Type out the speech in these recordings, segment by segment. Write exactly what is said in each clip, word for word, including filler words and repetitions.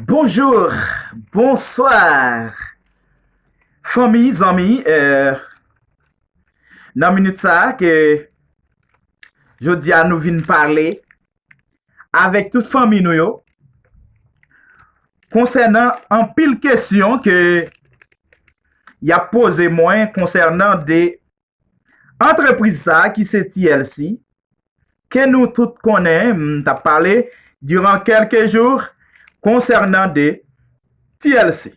Bonjou, bonswa, fanmi, zanmi, euh, nan minit sa a ke jodi a nou vin pale avèk tout fanmi nou yo konsènan anpil kesyon ke y ap poze mwen konsènan de antrepriz sa a ki se T L C, ke nou tout konnen, m t ap pale diran kèlke jou konsènan de T L C.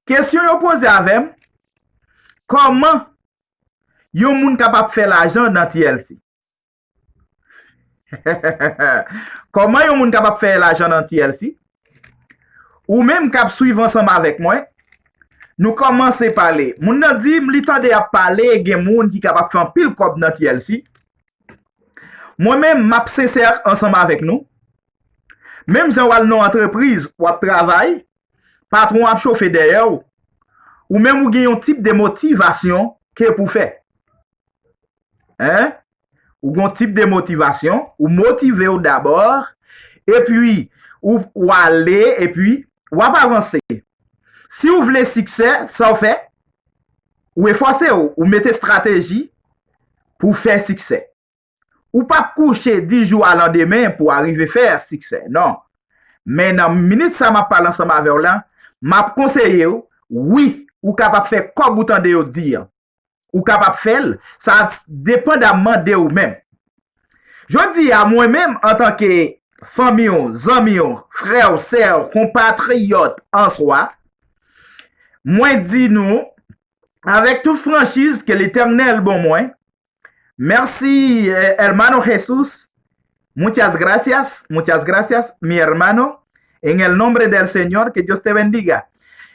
Kesyon yo poze avè m, kòman yon moun kapab fè lajan nan T L C? Kòman yon moun kapab fè lajan nan T L C? Ou menm k ap swiv ansanm avèk mwen, nou kòmanse pale. Moun nan di m li tande y ap pale, gen moun ki kapab fè anpil kòb nan T L C. Mwen menm, m ap sensè ansanm avèk nou. Menm jan w al nan yon antrepriz, w ap travay, patwon ap chofe dèyè w, ou menm ou gen yon tip de motivasyon ke pou fè. Hein? Ou gon tip de motivasyon, ou motive w dabò, epi ou, ou ale, epi w ap avanse. Si w vle siksè, sa w fè? Ou efòse w, ou mete estrateji pou w fè siksè. Ou p ap kouche di jou a landemen pou w arive fè siksè, non. Men nan minit sa m ap pale ansanm avè w la, m ap konseye w, wi, ou kapab fè kòb ou tande yo di an. Ou kapab fè l, sa depandamman de ou menm. Jodi a, mwen menm, antanke fanmi w, zanmi w, frè w, sè w, konpatriyòt an swa, mwen di nou, avèk tout franchiz, ke Letènèl bon mwen, merci, eh, hermano Jesús. Muchas gracias, muchas gracias, mi hermano, en el nombre del Señor, que Dios te bendiga.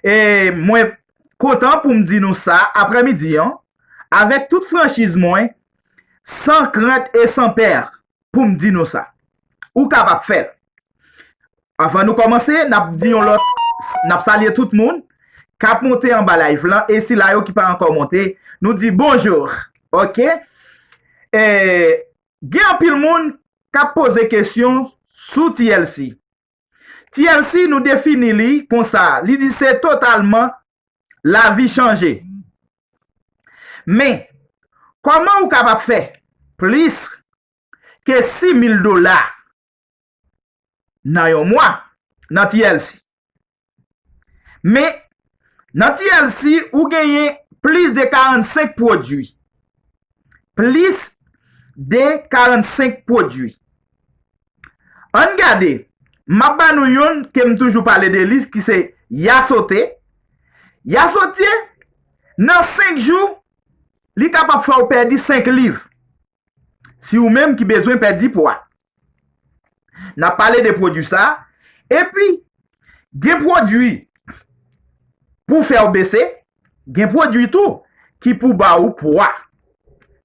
E mwen kontan pou m di nou sa aprèmidi an, avèk tout franchiz mwen, san krent e san pè, pou m di nou sa. Ou kapab fè l. Anvan nou kòmanse, n ap di yon lòt, n ap salye tout moun k ap monte anba live lan e sila yo ki pa ankò monte, nou di bonjou. Oke? E, gen anpil moun k ap poze kesyon sou T L C. T L C, nou defini li konsa, li di se totalman lavi chanje. Men, kòman ou kapab fè plis ke sis mil dola nan yon mwa nan T L C? Men, nan T L C, ou genyen plis de karannsenk pwodui. Plis de karannsenk pwodui. Ann gade, m ap ba nou youn ke m toujou pale de li, ki se Yasote. Yasote, nan senk jou, li kapab fè w pèdi senk liv. Si ou menm ki bezwen pèdi pwa. N ap pale de pwodui sa. Epi, gen pwodui pou fè w bese, gen pwodui tou ki pou ba ou pwa.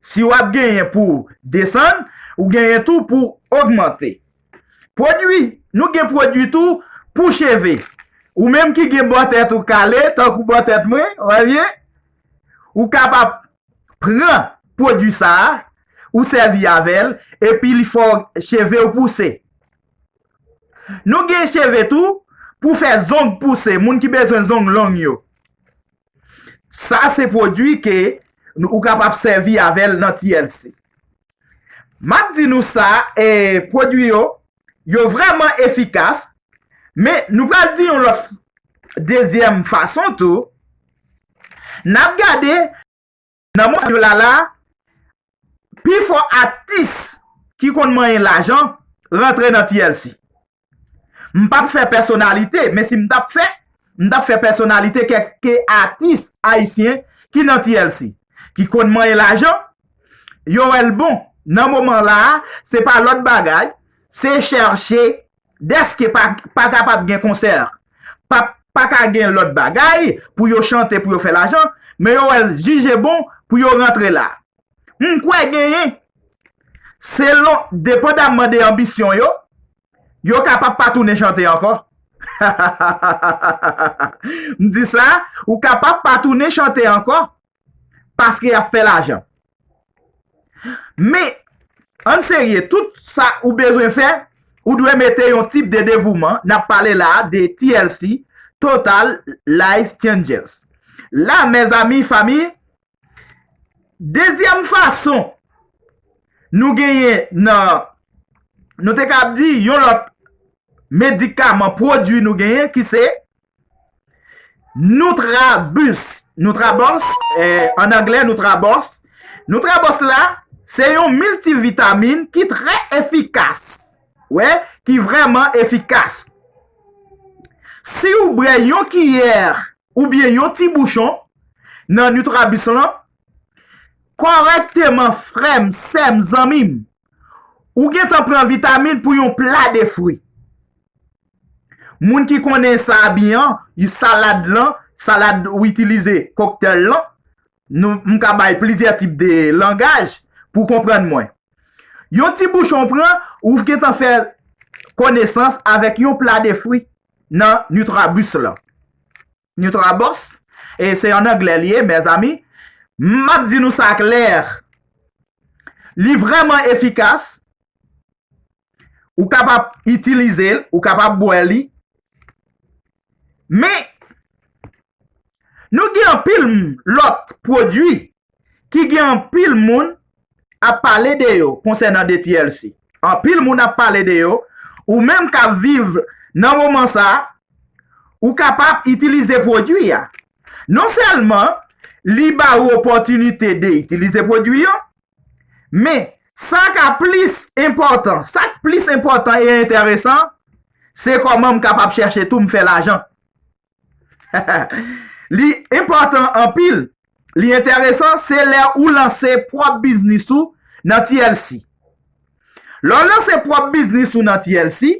Si w ap genyen pou desann, ou genyen tou pou ogmante. Pwodui, nou gen pwodui tou pou cheve. Ou menm ki gen bò tèt ou kale, tankou bò tèt mwen, w wè byen? Ou kapab pran pwodui sa a, ou sèvi avè l, epi li fè w cheve w pouse. Nou gen cheve tou pou fè zong pouse, moun ki bezwen zong long yo. Sa se pwodui ke nou, ou kapab sèvi avè l nan T L C. M ap di nou sa, e, pwodui yo, yo vrèman efikas, men nou pral di yon lòt dezyèm fason tou. N ap gade nan moman yo la la, pifò atis ki konn manyen lajan rantre nan T L C. M p ap fè pèsonalite, men si m t ap fè, m t ap fè pèsonalite kèk atis ayisyen ki nan T L C, ki konn manyen lajan, yo wè l bon. Nan moman la a, se pa lòt bagay, se chèche dèske pa, pa kapab gen konsè, pa, pa ka gen lòt bagay pou yo chante, pou yo fè lajan, men yo wè l jije bon pou yo rantre la. M kwè genyen, selon, depandamman de anbisyon yo, yo kapab pa tounen chante ankò. M di sa, ou kapab pa tounen chante ankò, paske y ap fè lajan. Men, ann serye, tout sa ou bezwen fè, ou dwe mete yon tip de devouman, n ap pale la a de T L C, Total Life Changers. La, mezanmi, fanmi, dezyèm fason nou genyen nan, nou te ka di yon lòt medikaman, pwodui nou genyen ki se Nutrabus, Nutrabos, eh, an anglè Nutrabos. Nutrabos la, se yon miltivitamin ki trè efikas. Wè, ki vrèman efikas. Si w bwè yon kiyè oubyen yon ti bouchon nan Nutrabus lan, kòrèkteman, frè m, sè m, zanmi m, ou gentan pran vitamin pou yon pla de fwi. Moun ki konnen sa byen, salad lan, salad ou itilize koktèl lan, nou, m ka bay plizyè tip de langaj pou konprann mwen. Yon ti bouchon pran, ou gentan fè konesans avèk yon pla de fwi nan Nutrabus lan. Nutrabos, e se an anglè li ye, mezanmi. M ap di nou sa klè. Li vrèman efikas. Ou kapab itilize l, ou kapab bwè li. Men, nou gen anpil m-, lòt pwodui ki gen anpil moun ap pale de yo konsènan de T L C. Anpil moun ap pale de yo. Ou menm k ap viv nan moman sa a, ou kapab itilize pwodui a. Non sèlman li ba ou opòtinite de itilize pwodui yo, men sa k ap plis enpòtan, sa k plis enpòtan e enteresan, se kòman m kapab chèche tou m fè lajan. Li enpòtan anpil, li enteresan, se lè ou lanse pwòp biznis ou nan T L C. Lè w lanse pwòp biznis ou nan T L C,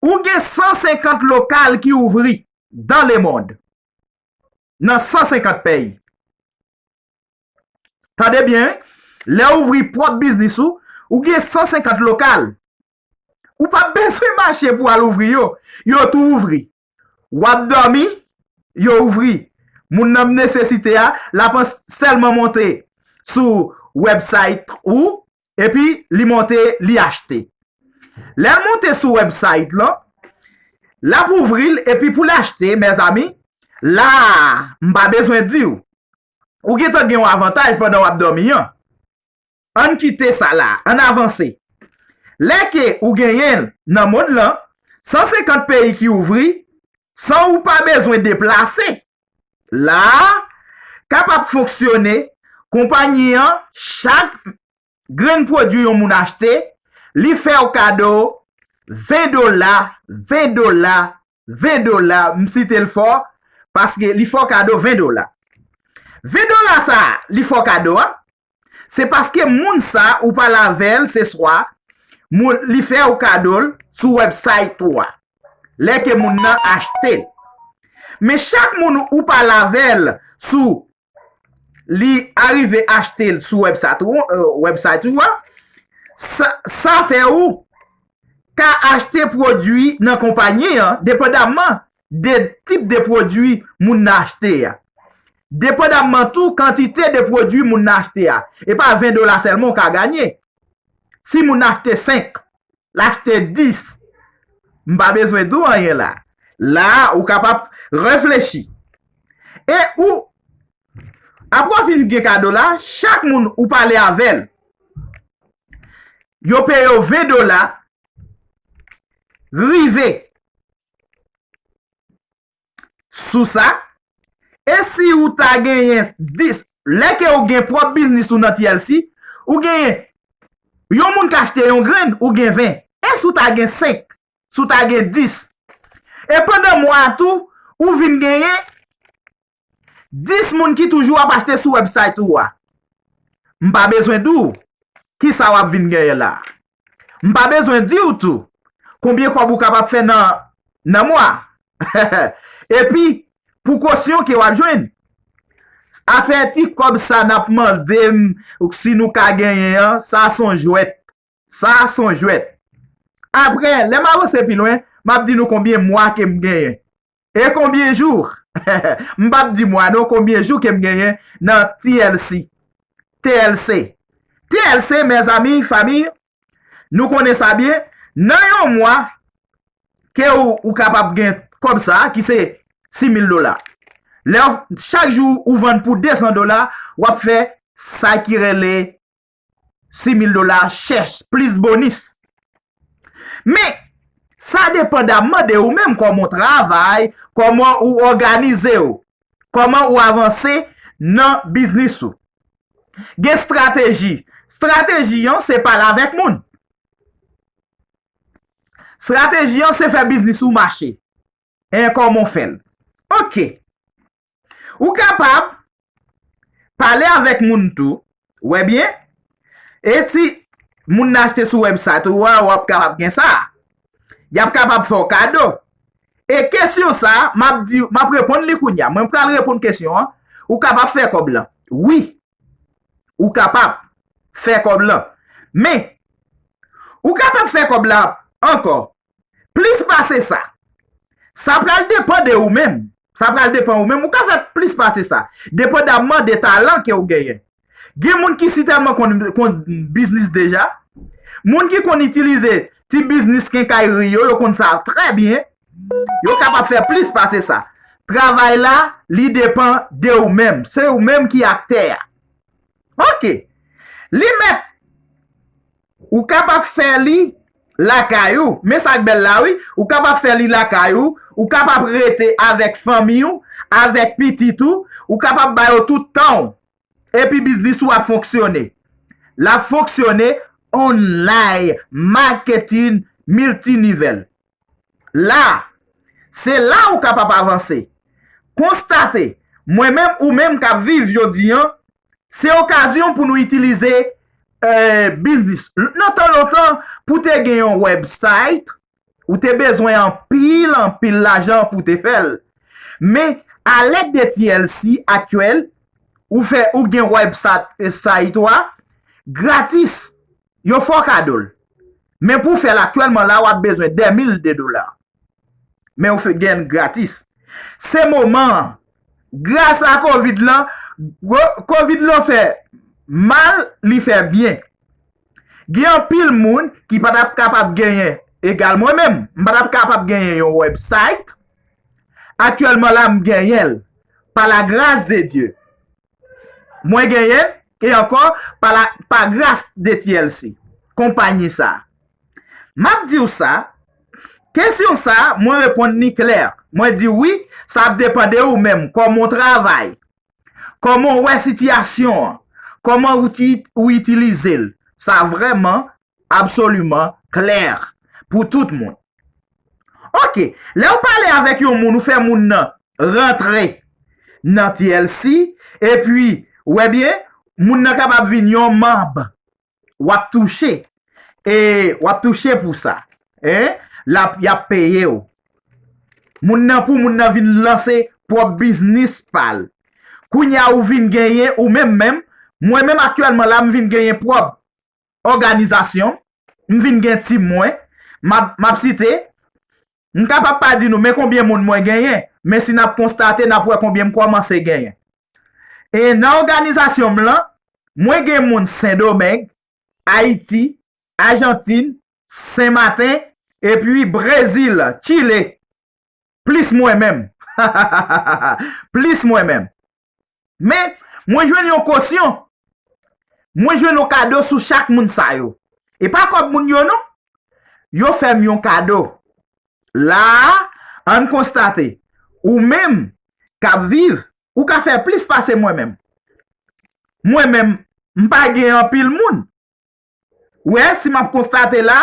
ou gen san senkant lokal ki ouvri dans le monde. Nan san senkant peyi. Tande byen, wi. Lè w ouvri pwòp biznis ou, ou gen san senkant lokal. Ou p ap bezwen mache pou al ouvri yo. Yo tou ouvri. W ap dòmi, yo ouvri. Moun nan nesesite a, l ap an-, sèlman monte sou website ou, epi li monte, li achte. Lè l monte sou website lan, l ap ouvri l, epi pou l achte, mezanmi, la a, m pa bezwen di w. Ou gentan gen yon avantaj pandan w ap dòmi an. Ann kite sa la, ann avanse. Lè ke ou genyen l nan mond lan, san senkant peyi ki ouvri, san ou pa bezwen deplase. La a, kapab fonksyone, konpayi an, chak grenn pwodui yon moun achte, li fè w kado ven dola, ven dola, ven dola, m site l fò, paske li fè w kado ven dola. Ven dola sa a, li fè w kado a, se paske moun sa a ou pale avè l se swa moun, li fè w kado l sou website ou a, lè ke moun nan achte l. Men chak moun ou pale avè l sou li arive achte l sou website ou, euh, website ou a, sa, sa fè ou ka achte pwodui nan konpayi an, depandamman de tip de pwodui moun nan achte a. Depandamman tou kantite de pwodui moun nan achte a. E pa ven dola sèlman ou ka ganye. Si moun nan achte senk, l achte dis, m pa bezwen di w anyen la. La a, ou kapab reflechi. E ou, apre w fin gen kado la, chak moun ou pale avè l, yo peye w ven dola, rive sou sa. E si ou ta genyen dis, lè ke ou gen pwòp biznis ou nan T L C, ou genyen yon moun k achte yon grenn, ou gen ven. E si ou ta gen senk, si ou ta gen dis? E pandan mwa a tou, ou vin genyen dis moun ki toujou ap achte sou website ou a. M pa bezwen di w kisa w ap vin genyen la. M pa bezwen di w tou konbyen kòb ou kapab fè nan, nan mwa. Epi, pou kosyon ke w ap jwenn. Afè ti kòb sa n ap mande m si nou ka genyen an, sa s on jwèt. Sa s on jwèt. Apre, lè m avanse pi lwen, m ap di nou konbyen mwa ke m genyen. E konbyen jou? M p ap di mwa non, konbyen jou ke m genyen nan T L C. T L C. T L C, mezanmi, fanmi, Nou konnen sa byen. Nan yon mwa, ke ou, ou kapab gen kòb sa a, ki se sis mil dola. Lè w, chak jou ou vann pou de san dola, w ap fè sa ki rele sis mil dola chèch, plis bonis. Men, sa depandamman de ou menm, kòman w travay, kòman ou òganize w, kòman ou avanse nan biznis ou. Gen estrateji. Estrateji an, se pale avèk moun. Estrateji an, se fè biznis ou mache. E kòman w fè l? Oke. Ou kapab pale avèk moun tou. Ou wè byen? E si moun nan achte sou website ou a, w ap kapab gen sa. Y ap kapab fè w kado. E kesyon sa, m ap di, m ap reponn li kounye a. Mwen pral reponn kesyon an. Ou kapab fè kòb lan. Wi. Ou kapab fè kòb lan. Men, ou kapab fè kòb la ankò. Plis pase sa. Sa pral depann de ou menm. Sa pral depann ou menm. Ou ka fè plis pase sa. Depandamman de talan ke ou genyen. Gen moun ki sitèlman konn, konn biznis deja. Moun ki konn itilize ti biznis kenkayri yo, yo konn sa trè byen. Yo kapab fè plis pase sa. Travay la, li depann de ou menm. Se ou menm ki aktè a. Oke. Li mèt, ou kapab fè li lakay ou. Men sa k bèl la, wi. Ou kapab fè li lakay ou. Ou kapab rete avèk fanmi ou, avèk pitit ou. Ou kapab ba yo tout tan w. Epi biznis ou ap fonksyone. L ap fonksyone online, marketing multinivel. La, se la ou kapab avanse. Konstate, mwen menm ou menm k ap viv jodi an, se okazyon pou nou itilize eh, biznis. Nan tan lontan, pou te gen yon website, ou te bezwen anpil, anpil lajan pou te fè l. Men, alèd de T L C aktyèl, ou fè, ou gen website, site ou a, gratis. Yo fè w kado l. Men pou w fè l aktyèlman la, w ap bezwen dè mil de dola. Men ou fè gen l gratis. Se moman an. Gras a kovid lan, wo- kovid lan fè mal, li fè byen. Gen anpil moun ki pa t ap kapab genyen, egal mwen menm, m pa t ap kapab genyen yon website. Aktyèlman la, m genyen l. Pa la gras de Dye. Mwen genyen l, e ankò, pa la, pa gras de T L C, konpayi sa. M ap di w sa, kesyon sa, mwen reponn li klè. Mwen di wi, sa ap depann de ou menm, kòman w travay, kòman w wè sitiyasyon an, kòman ou ti, ou itilize l. Sa vrèman, absoliman klè pou tout moun. Oke, lè w pale avèk yon moun, ou fè moun nan rantre nan T L C, epi, ou wè byen, moun nan kapab vin yon manm. W ap touche. E w ap touche pou sa. Hein? L ap, y ap peye w. Moun nan, pou moun nan vin lanse pwòp biznis pa l. Kounye a ou vin genyen, ou menm menm, mwen menm aktyèlman la, m vin genyen pwòp òganizasyon, m vin gen tim mwen, m ap, m ap site, m kapab pa di nou men konbyen moun mwen genyen, men si n ap konstate, n ap wè konbyen m kòmanse genyen. E nan òganizasyon m lan, mwen gen moun Sendomeng, Ayiti, Ajantin, Senmaten, epi Brezil, Chile. Plis mwen menm. Plis mwen menm. Men, mwen jwenn yon kosyon. Mwen jwenn yon kado sou chak moun sa yo. E pa kòb moun yo non. Yo fè m yon kado. La a, ann konstate. Ou menm k ap viv, ou ka fè plis pase mwen menm. Mwen menm, m pa gen anpil moun. Ou wè, si m ap konstate la,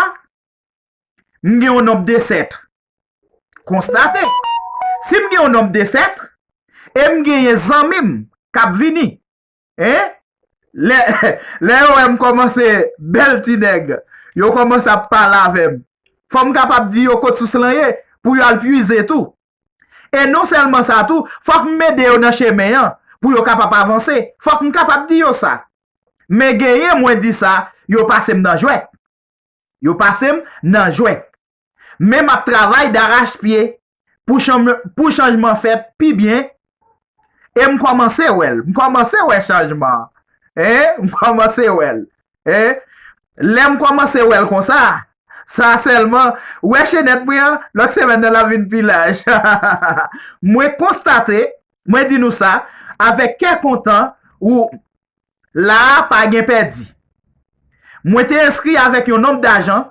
m gen yon nonb de sèt. Konstate. Si m gen yon nonb de sèt, e m genyen zanmi m k ap vini, hein? Lè, lè yo wè m kòmanse bèl ti nèg, yo kòmanse ap pale avè m. Fò m kapab di yo kot sous lan ye, pou yo al pwize tou. E non sèlman sa tou, fòk m ede yo nan chemen an, pou yo kapab avanse. Fòk m kapab di yo sa. Men genyen, mwen di sa, yo pase m nan jwèt. Yo pase m nan jwèt. Men m ap travay darachpye pou chanm-, pou chanjman fèt pi byen. E m kòmanse wè l. M kòmanse wè chanjman an. Hein? M kòmanse wè l. Hein? Lè m kòmanse wè l konsa, sa sèlman, ou wè chenèt mwen an, lòt semèn nan l ap vin pi laj. Mwen konstate, mwen di nou sa, avèk kè kontan, ou la a pa gen pèdi. Mwen te enskri avèk yon nonb dajan,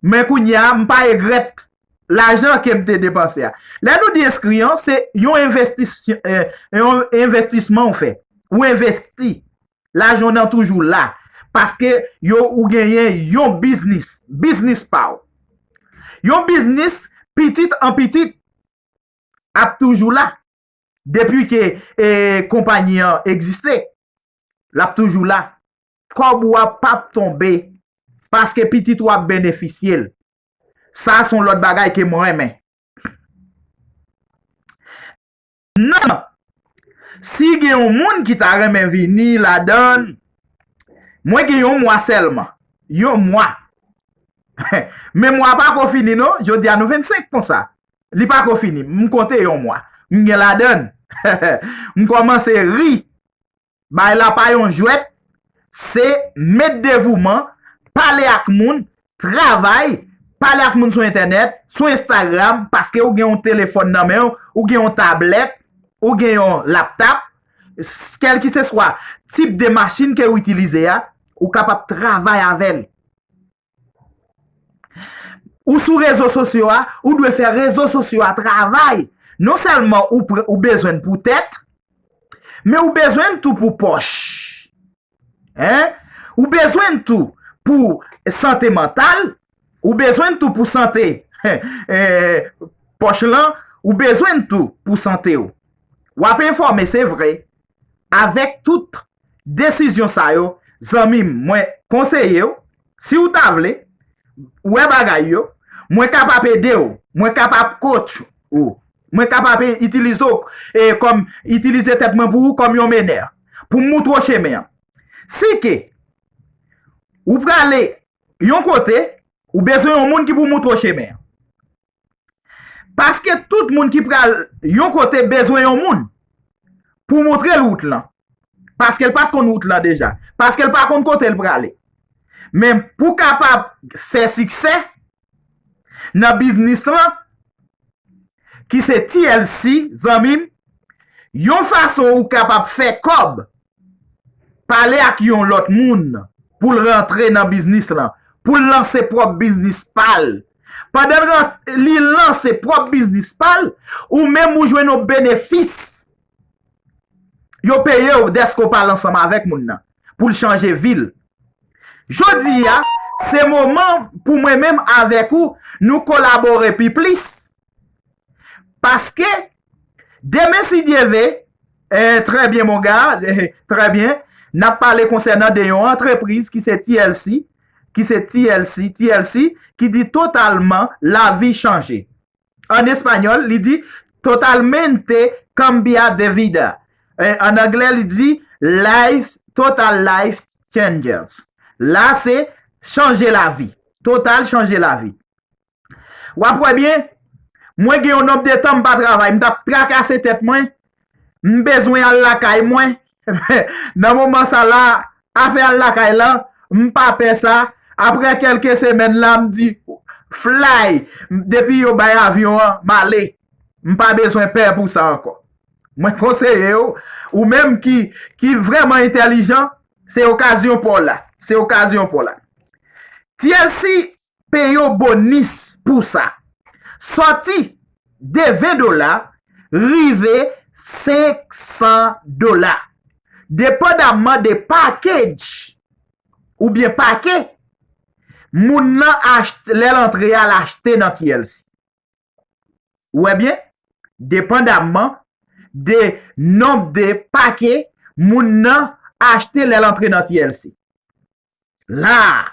men kounye a, m pa regrèt lajan ke m te depanse a. Lè nou di enskri an, se yon envestis-, eh, yon envestisman ou fè. Ou envesti. Lajan w nan toujou la. Paske yo, ou genyen yon biznis. Biznis pa w. Yon biznis, pitit an pitit, ap toujou la. Depi ke, eh, konpayi an egziste, l ap toujou la. Kòb ou a p ap tonbe. Paske pitit ou ap benefisye l. Sa se yon lòt bagay ke m renmen. Non. Si gen yon moun ki ta renmen vini ladan l, mwen gen yon mwa sèlman. Yon mwa. Men mwa pa ko fini non. Jodi a nou vennsenk konsa. Li pa ko fini. M konte yon mwa. M gen ladan l. M kòmanse ri. Bagay la pa yon jwèt, se met devouman, pale ak moun, travay, pale ak moun sou entènèt, sou Instagram, paske ou gen yon telefòn nan men w, ou gen yon tablèt, ou gen yon laptop, s-, kèlkeswa tip de machin ke w itilize a, ou kapab travay avè l. Ou sou rezo sosyo a, ou dwe fè rezo sosyo a travay. Non sèlman ou pre-, ou bezwen l pou tèt, men ou bezwen l tou pou pòch. Hein? Ou bezwen l tou pou sante mantal, ou bezwen l tou pou sante, eh, pòch lan, ou bezwen l tou pou sante w. W ap enfòme, se vre. Avèk tout desizyon sa yo, zanmi m, mwen konseye w, si w ta vle, wè bagay yo, mwen kapab ede w, mwen kapab coach ou, mwen kapab itilize w, e, kòm, itilize tèt mwen pou ou kòm yon menè, pou m moutre w chemen an. Si ke ou prale yon kote, ou bezwen yon moun ki pou moutre w chemen an. Paske tout moun ki pral yon kote bezwen yon moun pou moutre l wout lan. Paske l pa t konn wout lan deja. Paske l pa konn kote l prale. Men pou kapab fè siksè nan biznis lan, ki se T L C, zanmi m, yon fason ou kapab fè kòb, pale ak yon lòt moun pou l rantre nan biznis lan, pou l lanse pwòp biznis pa l. Pandan l rans-, li lanse pwòp biznis pa l, ou menm ou jwenn yon benefis. Yo peye w dèske w pale ansanm avèk moun nan pou l chanje vi l. Jodi a, se moman pou mwen menm avèk ou, nou kolabore pi plis. Paske, demen, si Dye ve, eh, très bien, mon gars, eh, très bien, n ap pale konsènan de yon antrepriz ki se T L C, ki se T L C, T L C, ki di totalman lavi chanje. An espanyòl, li di totalmente cambia de vida. Eh, an anglè, li di life, total life changes. La, se chanje lavi. Total chanje lavi. W ap wè byen, mwen gen yon nonb de tan m pa travay, m t ap trakase tèt mwen, m bezwen al lakay mwen. Nan moman sa la, afè al lakay lan, m pa pè sa. Apre kèlke semèn la, m di, fly, depi yo bay avyon an, m ale. M pa bezwen pè pou sa ankò. Mwen konseye w, ou menm ki, ki vrèman entèlijan, se okazyon pa w la. Se okazyon pa w la. T L C peye w bonis pou sa. Sòti de ven dola, rive senk san dola. Depandamman de package oubyen pake moun nan achte, lè l antre a, l achte nan T L C. Ou wè byen? Depandamman de nonb de pake moun nan achte lè l antre nan T L C. La,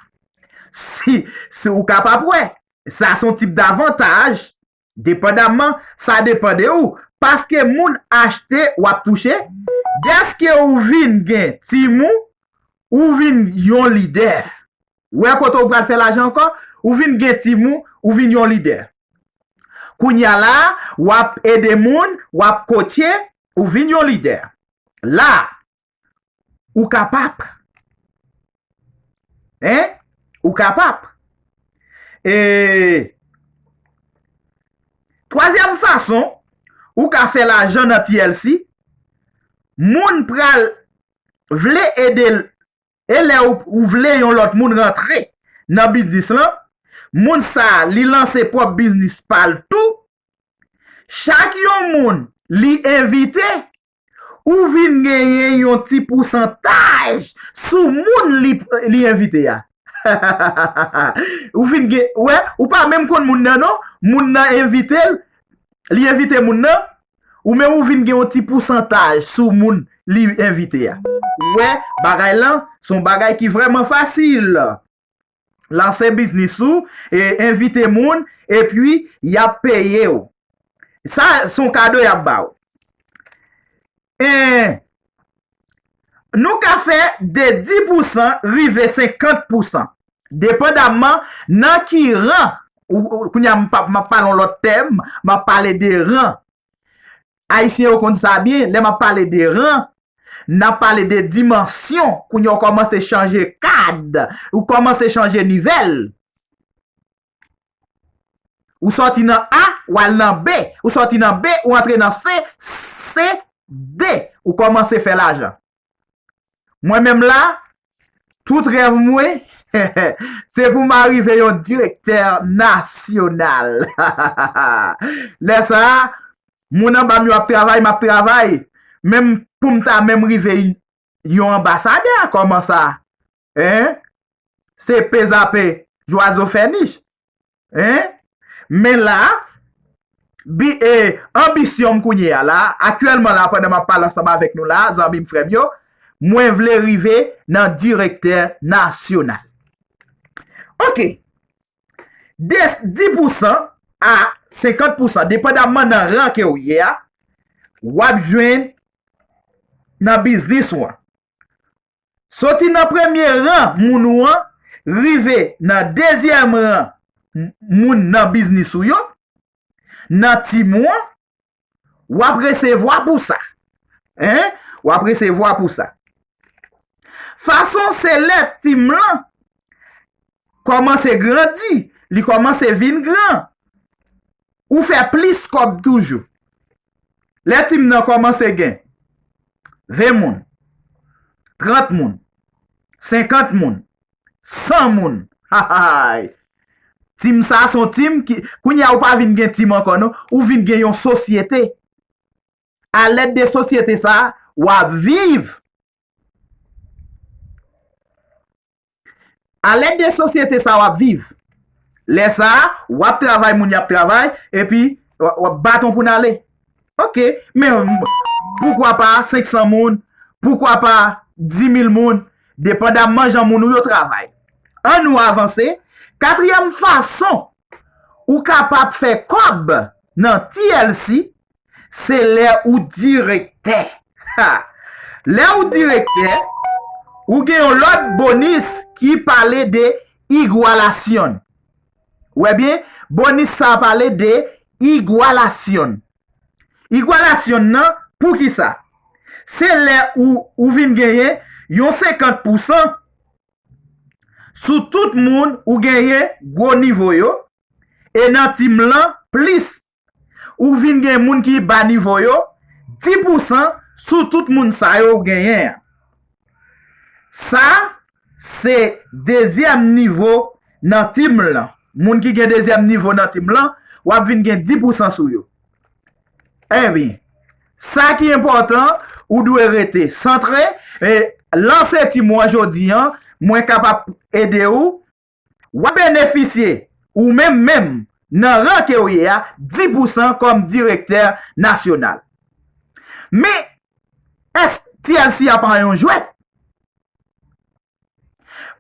si, si ou kapab wè, sa se yon tip davantaj, depandamman, sa depann de ou. Paske moun achte, w ap touche. Dèske ou vin gen timoun, ou vin yon lidè. Ou wè kote ou pral fè lajan ankò? Ou vin gen timoun, ou vin yon lidè. Kounye a la, w ap ede moun, w ap kotche, ou vin yon lidè. La, ou kapab. Hein? Ou kapab. E twazyèm fason ou ka fè lajan nan T L C, moun pral vle ede l, e lè ou, ou vle yon lòt moun rantre nan biznis lan, moun sa a, li lanse pwòp biznis pa l tou, chak yon moun li envite, ou vin genyen yon ti pousantaj sou moun li, li envite a. Ou vin gen, wè, ou pa menm konn moun nan non, moun nan envite l, li envite moun nan, ou menm ou vin gen yon ti pousantaj sou moun li envite a. Ou wè, bagay lan, se yon bagay ki vrèman fasil. Lanse biznis ou, e envite moun, epi y ap peye w. Sa, se yon kado y ap ba w. E nou ka fè de dis pousan rive senkant pousan, depandamman nan ki ran. Ou, ou, kounye a m p ap, m ap pale yon lòt tèm, m ap pale de ran. Ayisyen yo konn sa byen, lè m ap pale de ran, n ap pale de dimansyon. Kounye a ou kòmanse chanje kad, ou kòmanse chanje nivèl. Ou sòti nan A, ou al nan B, ou sòti nan B, ou antre nan C, C, D, ou kòmanse fè lajan. Mwen menm la, tout rèv mwen, se pou m arive yon direktè nasyonal. Lè sa a, moun anba m yo ap travay, m ap travay. Menm pou m ta menm rive yon anbasadè, kòman sa? Hein? Se pezape, zwazo fè nich. Hein? Men la, bi, e, anbisyon m kounye a la, aktyèlman la, pandan m ap pale ansanm avèk nou la, zanmi m, frè m yo, mwen vle rive nan direktè nasyonal. Ok. De dis pousan a senkant pousan, depandamman nan ran ke w ye a, w ap jwenn nan biznis ou an. Soti nan premye ran moun ou an, rive nan dezyèm ran m-, moun nan biznis ou yo, nan tim ou an, w ap resevwa pou sa. Hein? W ap resevwa pou sa. Fason se lè tim lan kòmanse grandi, li kòmanse vin gran. Ou fè plis kòb toujou. Lè tim nan kòmanse gen ven moun, trant moun, senkant moun, san moun. Hay! Tim sa se yon tim ki, kounye a ou pa vin gen tim ankò non, ou vin gen yon sosyete. Alèd de sosyete sa, w ap viv. Alèd de sosyete sa w ap viv. Lè sa a, w ap travay, moun y ap travay, epi w, w ap baton pou n ale. Ok, men poukwa pa senk san moun, poukwa pa dis mil moun, depandamman jan moun ou yo travay. Ann nou avanse. Katriyèm fason ou kapab fè kòb nan T L C, se lè ou direktè. Ha! Lè ou direktè, ou gen yon lòt bonis ki pale de igwalasyon. Ou wè byen, bonis sa a pale de igwalasyon. Igwalasyon nan, poukisa? Se lè ou, ou vin genyen yon senkant pousan sou tout moun ou genyen gwo nivo yo, e nan tim lan plis, ou vin gen moun ki ba nivo yo, dis pousan sou tout moun sa yo ou genyen an. Sa, se dezyèm nivo nan tim lan. Moun ki gen dezyèm nivo nan tim lan, w ap vin gen dis pousan sou yo. Ebyen, sa ki enpòtan, ou dwe rete santre, e lanse tim ou an jodi an, mwen kapab ede ou, w ap benefisye, ou menm menm, nan ran ke w ye a, dis pousan kòm direktè nasyonal. Men, èske T L C a pa yon jwèt?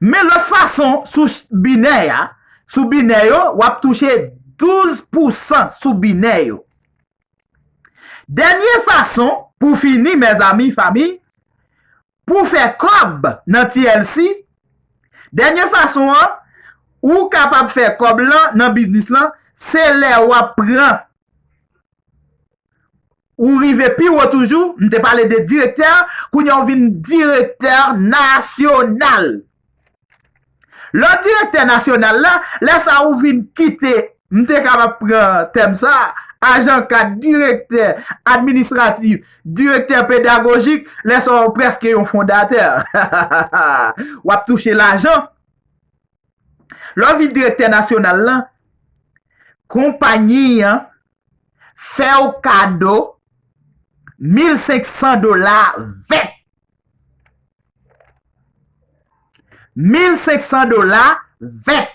Men lòt fason, sou ch-, binè a, sou binè yo, w ap touche douz pousan sou binè yo. Dènye fason, pou fini, mezanmi, fanmi, pou fè kòb nan T L C, dènye fason an, ou kapab fè kòb lan nan biznis lan, se lè w ap pran, ou rive pi wo toujou, m te pale de direktè, kounye a ou vin direktè nasyonal. Lè w direktè nasyonal la, lè sa ou vin kite, m te kapab pran tèm sa, ajan kad, direktè administratif, direktè pedagojik, lè sa w prèske yon fondatè. W ap touche lajan. Lè w vin direktè nasyonal lan, konpayi an fè w kado mil senk san dola vèt. Mil senk san dola vèt.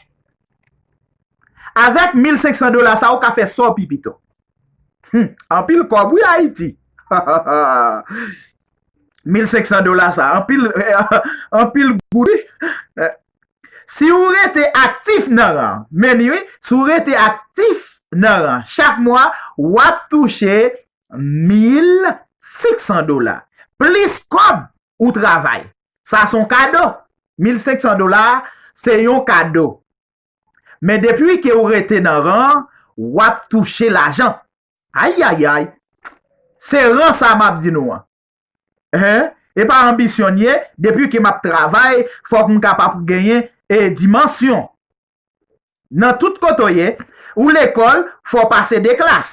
Avèk mil senk san dola sa, ou ka fè sa w pi pito. Hmm, anpil kòb, wi, Ayiti. Mil senk san dola sa, anpil, anpil goud, wi. Si ou rete aktif nan ran, men ni wi, si ou rete aktif nan ran, chak mwa, w ap touche mil senk san dola. Plis kòb ou travay. Sa se yon kado. Mil senk san dola, se yon kado. Men depi ke ou rete nan ran, w ap touche lajan. Ayayay! Se ran sa m ap di nou an. Hein? E pa anbisyon n ye, depi ke m ap travay, fòk m kapab genyen e dimansyon. Nan tout kote w ye, ou lekòl, fò w pase de klas.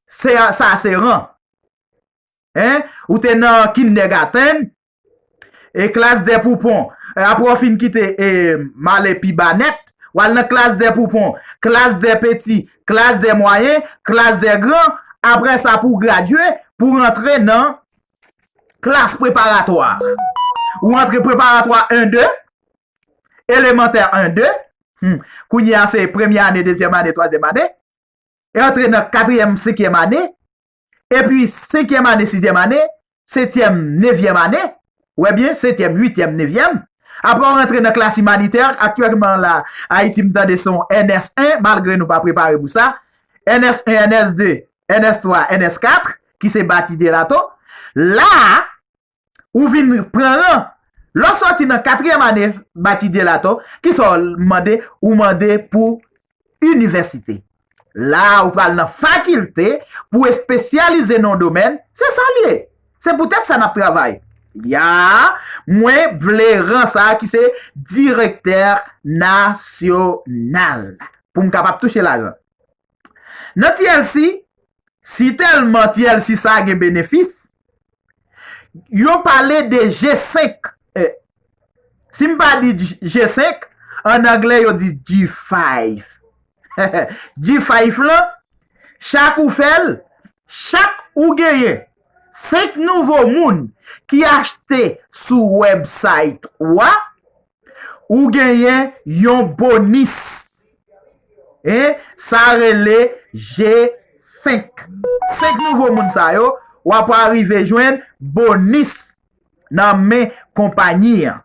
Se, sa se ran. Hein? Ou te nan kindergarten, e klas dè poupon. E apre w fin kite e m ale pi ba nèt, w al nan klas dè poupon, klas dè peti, klas dè mwayen, klas dè gran. Apre sa, pou w gradye, pou w rantre nan klas preparatwa. Ou rantre preparatwa en de, elemantè en de. Hmm. Kounye a, se premye ane, dezyèm ane, twazyèm ane. E antre nan katriyèm, senkyèm ane, epi senkyèm ane, sizyèm ane, setyèm, nevyèm ane, ou wè byen, setyèm, uityèm, nevyèm. Apre, w rantre nan klas imanitè, aktyèlman la, Ayiti, m tande se yon N S en, malgre nou pa prepare pou sa. N S en, N S de, N S twa, N S kat, ki se batidye lato. La, ou vin pran ran. Lè w sòti nan katriyèm ane batidye lato, kisa w mande? Ou mande pou inivèsite. La, ou pral nan fakilte pou espesyalize nan yon domèn, se sa l ye. Se poutèt sa n ap travay. Ya, mwen vle ran sa a ki se direktè nasyonal pou m kapab touche lajan. Nan T L C, si tèlman T L C sa gen benefis, yo pale de G senk. Eh, si m pa di G senk, ann anglè yo di G five. G five lan, chak ou fè l, chak ou genyen senk nouvo moun ki achte sou website ou a, ou genyen yon bonis. Hein? Sa rele G senk. Senk nouvo moun sa yo, w ap rive jwenn bonis nan men konpayi an.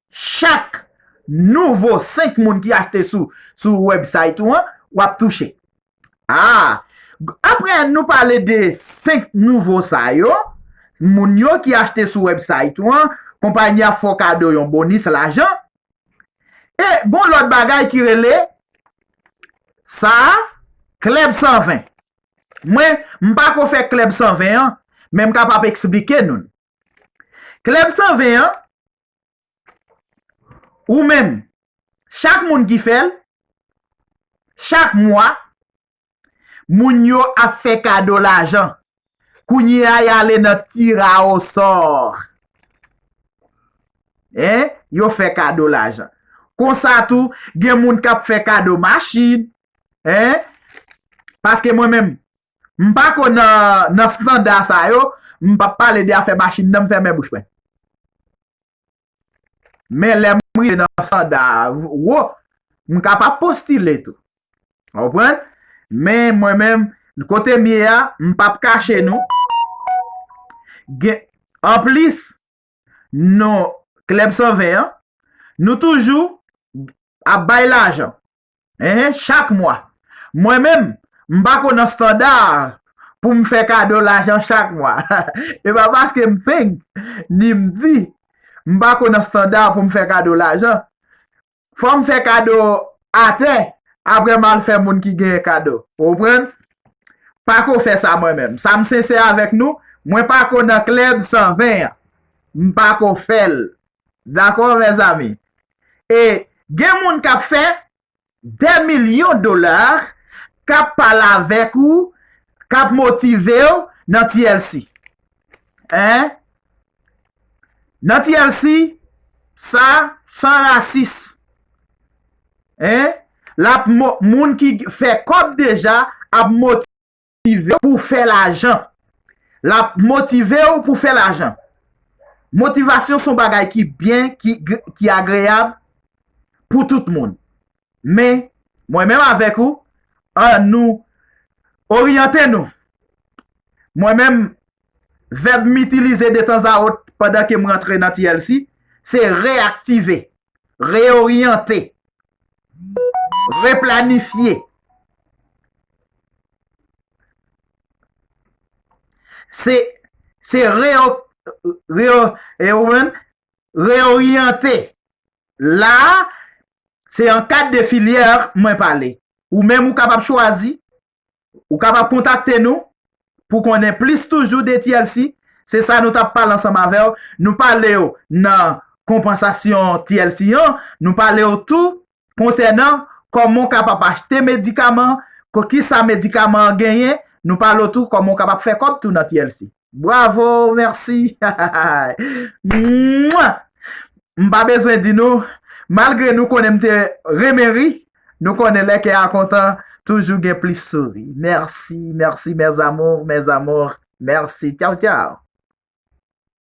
Chak nouvo senk moun ki achte sou, sou website ou an, w ap touche. Ah, apre nou pale de senk nouvo sa yo, moun yo ki achte sou website ou an, konpayi a fè w kado yon bonis lajan. E gon lòt bagay ki rele sa a, Klèb san ven. Mwen, m pa ko fè Klèb san ven an, men m kapab eksplike nou. Klèb san ven an, ou menm, chak moun ki fè l, chak mwa, moun yo ap fè kado lajan. Kounye a, y ale nan tira osò. Hein? Yo fè kado lajan. Konsa tou, gen moun k ap fè kado machin. Hein? Paske mwen menm, m pa ko nan, nan standa sa yo, m p ap pale de afè machin nan, m fèmen bouch mwen. Men lè m rive nan standa wo, m kapab postile tou. Ou konprann? Men mwen menm, kote m ye a, m p ap kache nou. Gen, anplis, non, Klèb san ven an, nou toujou ap bay lajan. Enhen, chak mwa. Mwen menm, m pa ko nan standa pou m fè kado lajan chak mwa. E pa paske m peng, ni m di, m pa ko nan standa pou m fè kado lajan. Fò m fè kado atè, apre m al fè moun ki genyen kado. Ou konprann? Pa ko fè sa mwen menm. Sa m sensè avèk nou, mwen pa ko nan Klèb san ven an. M pa ko fè l. Dakò, mezanmi? E gen moun k ap fè dè milyon dola, k ap pale avèk ou, k ap motive w nan T L C. Hein? Nan T L C, sa, san rasis. Hein? L ap mo- moun ki fè kòb deja ap motive w pou fè lajan. L ap motive w pou fè lajan. Motivasyon se yon bagay ki byen, ki, ki agreyab pou tout moun. Men, mwen menm avèk ou, ann nou oryante nou. Mwen menm, vèb m itilize detanzawòt pandan ke m rantre nan T L C, se reyaktive, reoryante, replanifye. Se, se reo, reo, e ou menm, reoryante. La a, se an kad de filyè mwen pale. Ou menm ou kapab chwazi, ou kapab kontakte nou pou konnen plis toujou de T L C. Se sa nou t ap pale ansanm avè w. Nou pale w nan konpansasyon T L C an, nou pale w tou konsènan kòman w kapab achte medikaman, ko- kisa medikaman an genyen, nou pale w tou kòman w kapab fè kòb tou nan T L C. Bravo, mèsi. Mwa! M pa bezwen di nou, malgre nou konnen m te renmen ri, nou konnen lè kè a kontan, toujou gen plis souri. Mèsi, mèsi, mes amours, mes amours. Mèsi. Tchaw, tchaw.